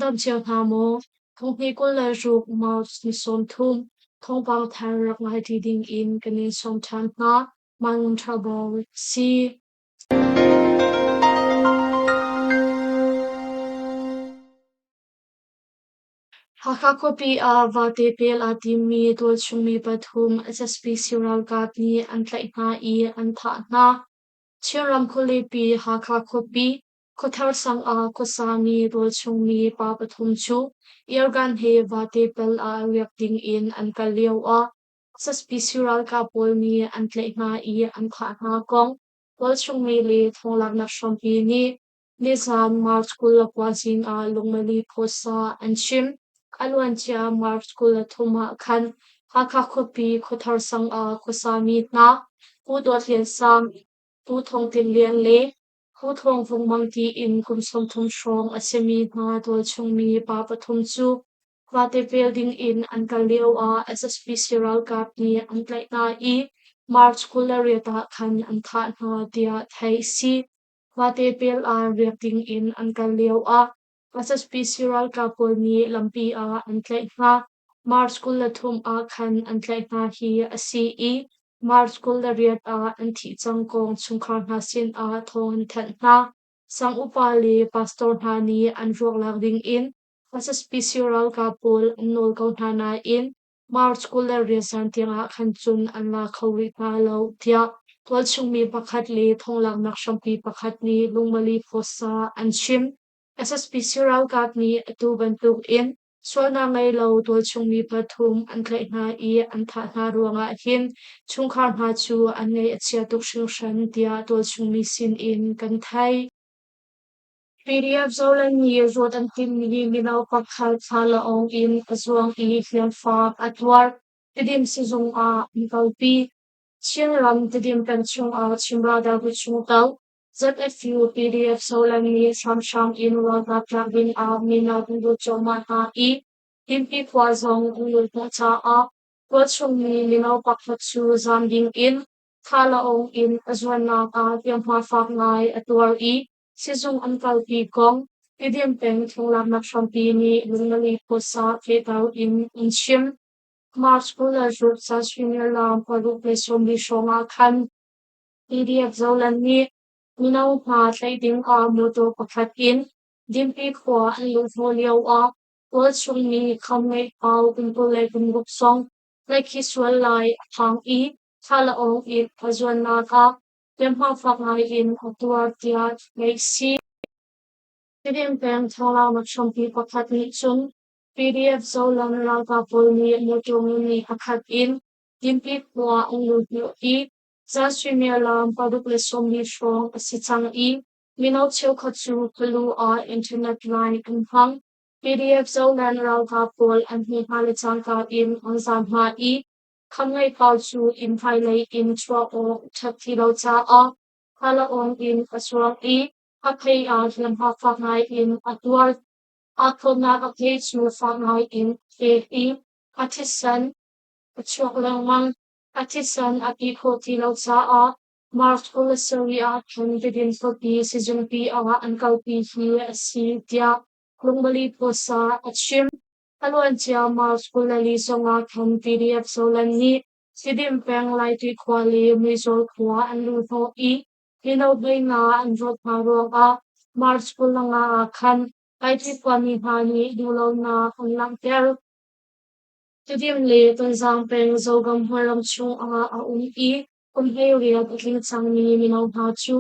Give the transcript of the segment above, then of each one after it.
dam cio hna maw? Thonghnih 26 March ni 30 thawngpang thar rak ngai ṭi ding in kan in sawm ṭhan hna. Mangun ṭha bawi si. Hakha khuapi ah vate pel aa timmi tualchungmi pathum SSPC ralkap nih an tlaih hna i an thah hna. Chinram khualipi Hakha khuapi Khuathar sang ah khuasami tualchungmi pa pathum cu airgun he vate pel ah riak ding in an kal lio ah SSPC ralkap pawl nih an tlaih hna i an thah hna kong tualchungmi le thonglaknak hrampi nih Nizaan March 29 zing ah Lungmali khuasa an chim. A luancia March 23 ah khan Hakha khuapi Khuathar sang ah khuasami hna Pu Dawt Lian Sang, Pu Thawng Tin Lian le Pu Thawng Vung Mang tiin kum 30 hrawng a simi hna tualchungmi pa pathum cu vate pel ding in an kal lio ah SSPC ralkap nih an tlaih hna i March 28 ah khan an thah hna tiah theih a si. Vate pel ah riak ding in an kal lio ah SSPC ralkap pawl nih lampi ah an tlaih hna. March 23 ah khan an tlaih hna hi a si i March 28 ah an thih cang kong chungkhar hna sin ah thawng an thanh hna. Sang upa le pastor hna nih an ruak lak ding in SSPC ralkap pawl an nawl ko hna nain March 28 zan tiangah khan cun an la kho rih hna lo tiah tualchungmi pakhat le thonglaknak hrampi pakhat nih Lungmali Post ah an chim. SSPC ralkap nih atu bantuk in sualnak ngei lo tualchungmi pathum an tlaih hna i an thah hna ruangah hin chungkhar hna cu an ngaih a chia tuk hringhran tiah tualchungmi sin in kan theih. PDF Zoland nih zawt an timmi mino pakhat thlalaawng in a zuang i hliamfak a tuar. Tedim sizung ah an kalpi. Chinram Tedim peng chungah Chin Raldoh chungtel ZFU PDF Zoland nih hramhram in ralkap tlak ding ah mino an lut cuahmah hna i Timpi khua zong an lut hnawh caah tualchungmi mino pakhat cu zaam ding in thlalaawng in a zuannak ah hliamhma fak ngai a tuar i Sizung an kalpi kong Tedim peng thonglaknak hrampi nih Lungmali khuasa fehter in an chim. March 26 ca suimilam 6:40 hrawng ah khan PDF Zoland nih mino hna tlaih ding ah mawtaw pakhat in Dimpi khua an luh hnawh lio ah tualchung mi Khamngeih Pau kum 26 zong tlaihkhih sual lai a phang i thlalaawng in a zuannak ah Hliamhma fak ngai in a tuar tiah theih a si. Tedim peng thawnglauknak hrampi pakhat nih cun PDF Zolam ralkap pawl nih mawṭaw ngeimi pakhat in Timpi khua an lut hnawh i zan suimilam 6:40 hrawng a si cang i mino cheukhat cu khualu ah internet line an hmang. PDF Zoland ralkap pawl an hmuh hna le cangka in an zaam hna i Khamngeihpau cu inn hmailei in chuah awk a ṭhat ti lo caah thlalaawng in a chuak i a phei ah hliamhma fak ngai in a tuar. Aa thawnnak a phei cu fak ngai in a pek i a thisen a chuak lengmang. A thisen a ti khawh ti lo caah March 27 ah khan Tedim khuapi sizungpi ah an kalpi hi a si tiah Lungbali Post ah a chim. A luancia March 24 zongah khan PDF Zoland nih Tedim peng Laitui khua le Muizawl khua an luh hnawh i mino hleina an rawt hna ruangah March 25 ah khan Laitui khuami hna nih duhlonak an langhter. Tedim le Tonzang peng Zogam hmualram chungah a um i kum 18 a tling cangmi mino hna cu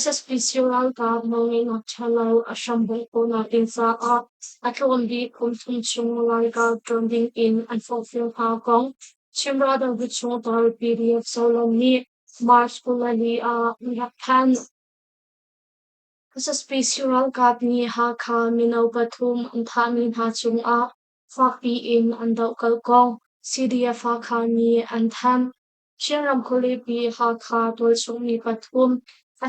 SSPC ralkap nawlngeihnak ṭhalo a hrambunh khawhnak ding caah a tlawm bik kum thum chung ralkap ṭuan ding in an forhfial hna kong Chin Raldoh chungtel PDF Solom nih March 24 ah an rak thanh. SSPC ralkap nih Hakha mino pathum an thahmi hna cungah fakpi in an dohkalh kong CDF Hakha nih an thanh. Chinram khualipi Hakha tualchungmi pathum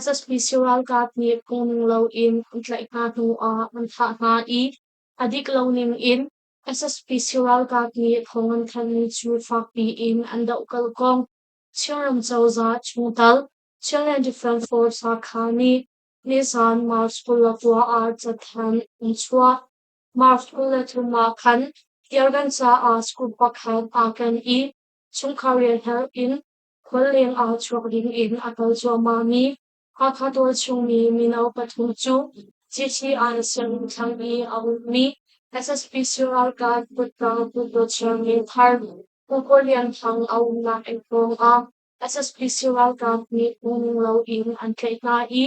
SSPC ralkap nih phungning loin an tlaih hna hnu ah an thah hna i a dik lo ning in SSPC ralkap nih thong an thanhmi cu fakpi in an dohkalh kong Chinram cozah chungtel Chinland Defense Force Hakha nih nizan March 29 ah cathanh an chuah. March 23 ah khan Kiergan caah school pakhat aa ken i chungkhar rian herh in khualleng ah chuak ding in a kal cuahmahmi Hakha tualchung mi mino pathum cu GTI sianginn thlang i a ummi SSPC ralkap kuttang Hluttaw chairman thar Pu Kaw Lian Thang a umnak inn pawng ah SSPC ralkap nih phungning loin an tlaih hna i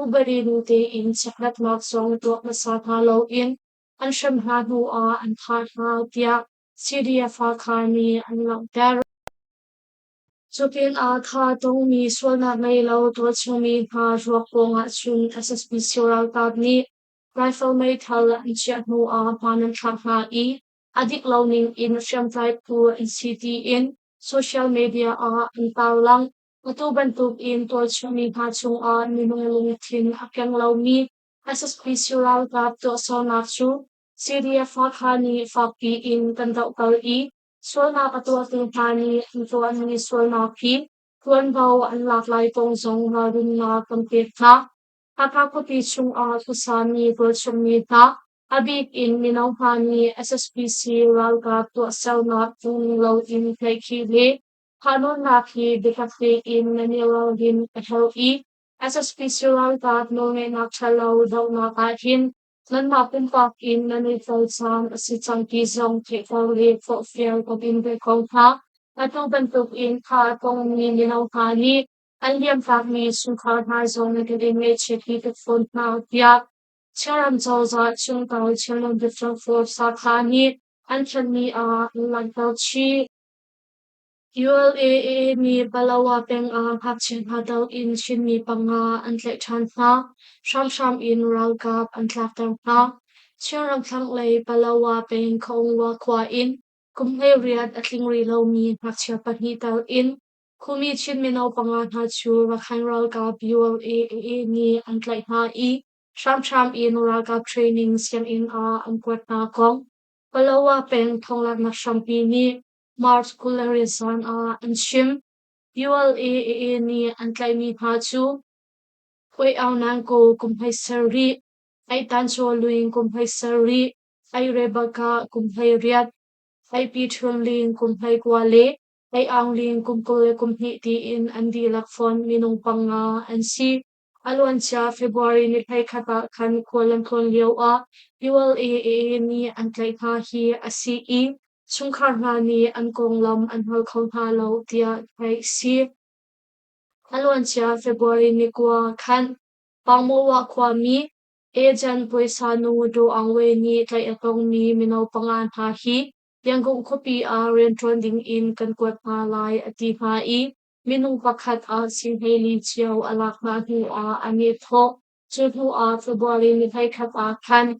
upadi ning tein chekhlatnak zong tuah hmasa hna loin an hrem hna hnuah an thah hna tiah CDF Hakha nih an langhter. Cu pinah tha tongmi sualnak ngei lo tualchungmi hna ruak pawng ahcun SSPC ralkap nih rifle meithal an chiah hnuah hmaan an thlak hna i a dik lo ning in hriamtlai phu an si tiin social media ah an tarlang. Atu bantuk in tualchungmi hna cungah minung lungthin a keng lomi SSPC ralkap tuahsernak cu CDF Hakha nih fakpi in kan dohkal i sualnak a tuahtu hna nih an tuahmi sualnak hi ṭuanvo an lak lai kong zong ralrinnak kan pek hna. Hakha khuapi chungah khuasami tualchungmi hna, a bik in mino hna nih SSPC ralkap tuahsernak phungning loin tlaihkhih le thahnawnnak hi biatak tein nan i ralrin a herh i SSPC ralkap nawlngeihnak ṭhalo dohnak ahhin nanmah pumpak in nan i tel caan a si cang ti zong theihter le forhfial kan in ve ko hna. Atu bantukin kha a tongmi mino hna nih an liamtakmi chungkhar hna zong kan in ngaihchiatpi tuk fawn hna tiah Chinram cozah chungtel Chinland Defense Force Sakha nih an thanhmi ah an langhter chih. ULAA nih Palawa peng ah ngakchia hna doh in Chinmi panga an tlaih ṭhan hna. Hramhram in ralkap an tlakter hna. Chinram thlanglei Palawa peng Khaungwa khua in kum 18 a tling rih lomi ngakchia pahnih tal in Khumi Chin mino panga hna cu Rakhine ralkap ULAA nih an tlaih hna i hramhram in ralkap training sianginn ah an kuat hna kong Palawa peng thonglaknak hrampi nih March 28 zan ah an chim. ULAA nih an tlaihmi hna cu Huai Aung Nang Ko kum 17, Ai Tan Chaw Lwin kum 17, Ai Rebecca kum 18, Ai Pi Htun Lin kum 19 le Ai Aung Lin kum 22 tiin an dihlak fonh minung panga an si. A luancia February ni 11 ah khan khual an tlawn lioah ULAA nih an tlaih hna hi a si i chungkhar hna nih an konglam an hngal kho hna lo tiah theih a si. A luancia February ni 9 khan Pangmawah khuami Agent puaisa nu Daw Aung Wei nih tlaih a tongmi mino panga hna hi Yangon khuapi ah rianṭuan ding in kan kuat hna lai a ti hna i minung pakhat ah sing 14 cio a lak hna hnuah an i thawh. Cu hnuah February ni 11 ah khan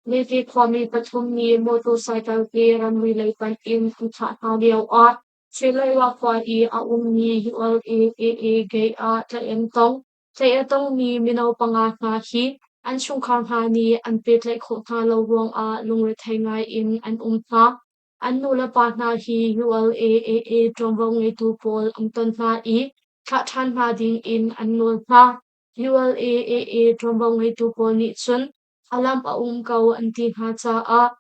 Lete khuami pathum nih motorcycle ke ramri lei panh in an thlah hna lioah Chilaiwa khua i a ummi ULAAA gate ah tlaih an tong. Tlaih a tongmi mino panga hna hi an chungkhar hna nih an pehtlaih khawh hna lo ruangah lungrethei ngai in an um hna. An nulepa hna hi ULAAA ṭuanvo ngeitu pawl an ton hna i thlah ṭhan hna ding in an nawl hna. ULAAA ṭuanvo ngeitu pawl nih cun a lam a um ko an ti hna caah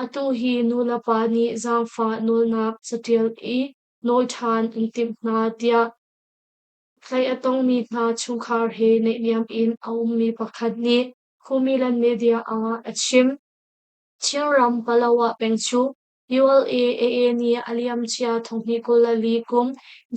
atu hi nulepa nih zaangfah nawlnak caṭial i nawl ṭhan an timh hna tiah tlaih a tongmi hna chungkhar he naihniam in a ummi pakhat nih Khumilan media ah a chim. Chinram Palawa peng cu ULAAA nih a liamcia 2024 kum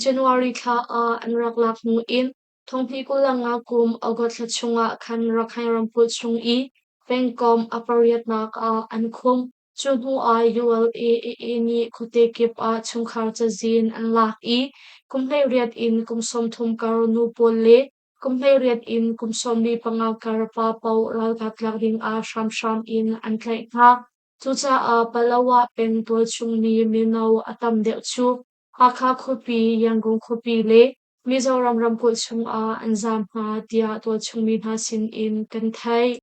January thla ah an rak lak hnu in 2025 kum August thla chungah khan Rakhine ramkulh chung i pengkomh a pariatnak ah an khumh. Cu hnu ah ULAAA nih khuate kip ah chungkhar cazin an lak i kum 18 in kum 30 kar nu pawl le kum 18 in kum 45 kar pa paoh ralkap tlak ding ah hramhram in an tlaih hna. Cucaah Palawa peng tualchungmi mino a tam deuh cu Hakha khuapi, Yangon khuapi le Mizoram ramkulh chungah an zaam hna tiah tualchungmi hna sin in kan theih.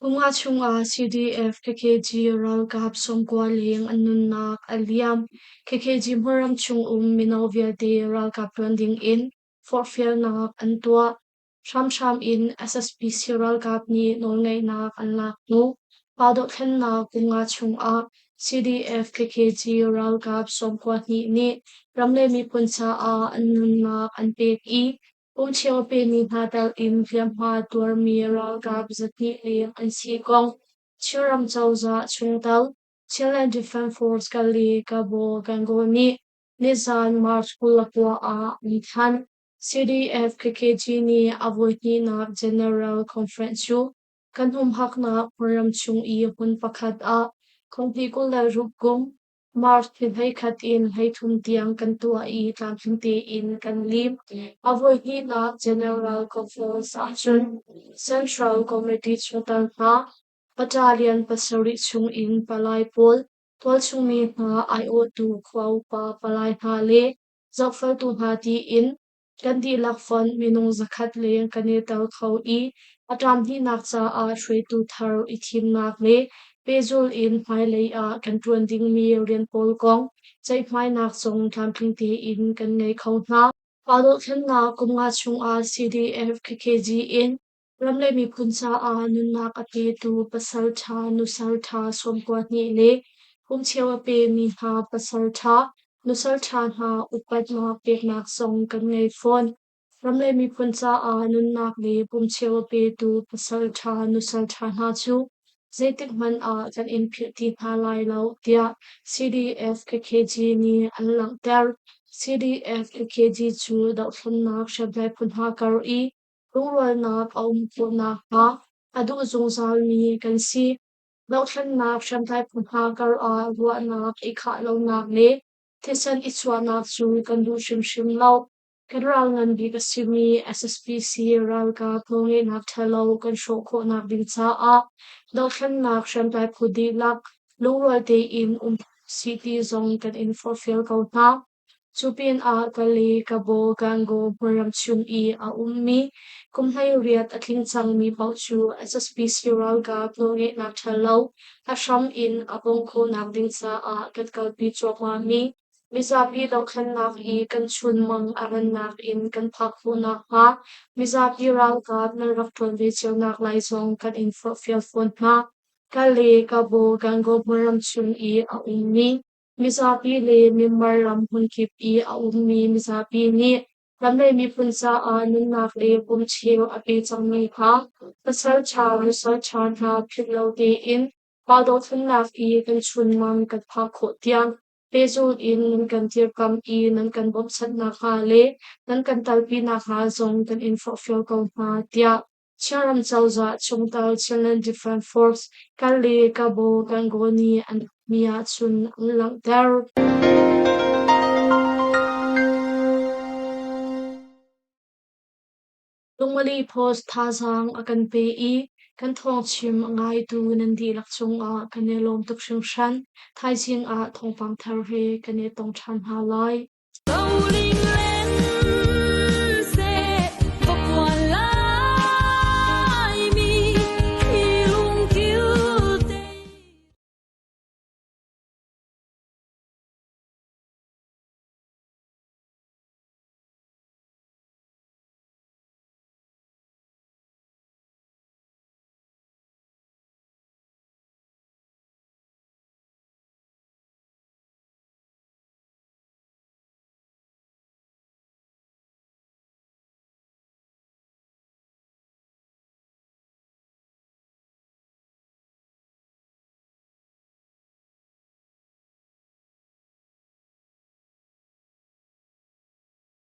Kum nga chungah CDF KKG ralkap 90 leng an nunnak a liam. KKG hmunram chung um mino vialte ralkap ṭuan ding in forhfialnak an tuah. Hramhram in SSPC ralkap nih nawlngeihnak an lak hnu. Pa dohthlennak kum nga chungah CDF KKG ralkap 92 nih ram le miphun caah an nunnak an pek i pumcheu a pemi hna tel in hliamhma tuarmi ralkap 200 leng an si kong Chinram cozah chungtel Chinland Defense Force Kali Kabo Gangaw nih nizan March 29 ah an thanh. CDF KKG nih a voihnihnak General Conference cu kan humhaknak hmunram chung i hmun pakhat ah thonghnih 26 kum March ni 11 in 33 tiang kan tuah i tlamtling tein kan lim. A voihnihnak General Conference ahcun Central Committee chungtel hna, battalion pasarih chung in palai pawl, tualchungmi hna aiawhtu khua upa palai hna le zohfeltu hna tiin kan dihlak fonh minung 100 leng kan i tel kho i a ṭam hnihnak caah hruaitu thar i thimnak le pehzulh in hmailei ah kan ṭuan dingmi rian pawl kong ceihmainak zong tlamtling tein kan ngei kho hna. Pa dohthlennak kum nga chungah CDF KKG in ram le miphun caah nunnak a petu pasalṭha nusalṭha 92 le pumcheu a pemi hna pasalṭha nusalṭha hna upatnak peknak zong kan ngei fawn. Ram le miphun caah nunnak le pumcheu a petu pasalṭha nusalṭha hna cu zeitik hmanh ah kan in philh ti hna lai lo tiah CDF KKG nih an langhter. CDF KKG cu dohthlennak hriamtlai phu hna kar i lungrualnak a um khawh nakhnga a duh zungzalmi kan si. Dohthlennak hriamtlai phu hna kar ah ruahnak i khah lonak le thisen i chuahnak cu kan duh hrimhrim lo. Kan ral ngan bik a simi SSPC ralkap nawlngeihnak ṭhalo kan hrawh khawhnak ding caah dohthlennak hriamtlai phu dihlak lungrual tein um sih ti zong kan in forhfial ko hna. Cu pinah Kale, Kabaw, Gangaw hmunram chung i a ummi kum 18 a tling cangmi paoh cu SSPC ralkap nawlngeihnak ṭhalo a hram in a bawmh khawhnak ding caah kan kalpi cuahmahmi mizapi dohthlennak i kan chunmang a rannak in kan phak khawh nakhnga mizapi ralkap nan rak ṭuan ve cionak lai zong kan in forhfial fawn hna. Kale, Kabaw, Gangaw hmunram chung i a ummi Mizapi le Myanmar ram hmunkip i a ummi mizapi nih ram le miphun caah nunnak le pumcheu a pe cangmi kha pasalṭha nusalṭha hna philh lo tein pa dothlennak i kan chunmang kan phak khawh tiang pehzulh in nan kan dirkamh i nan kan bawmhchanh nakhnga le nan kan talpi nakhnga zong kan in forhfial ko hna, tiah Chinram cozah chungtel Chinland Defense Force Kale Kabo Gangaw nih an mi ahcun an langhter. Lungmali Post thazaang a kan pe i kan thawngchim a ngaitu nan dihlak cungah kan i lawm tuk hringhran. Thaizing ah thawngpang thar he kan i tong ṭhan hna lai.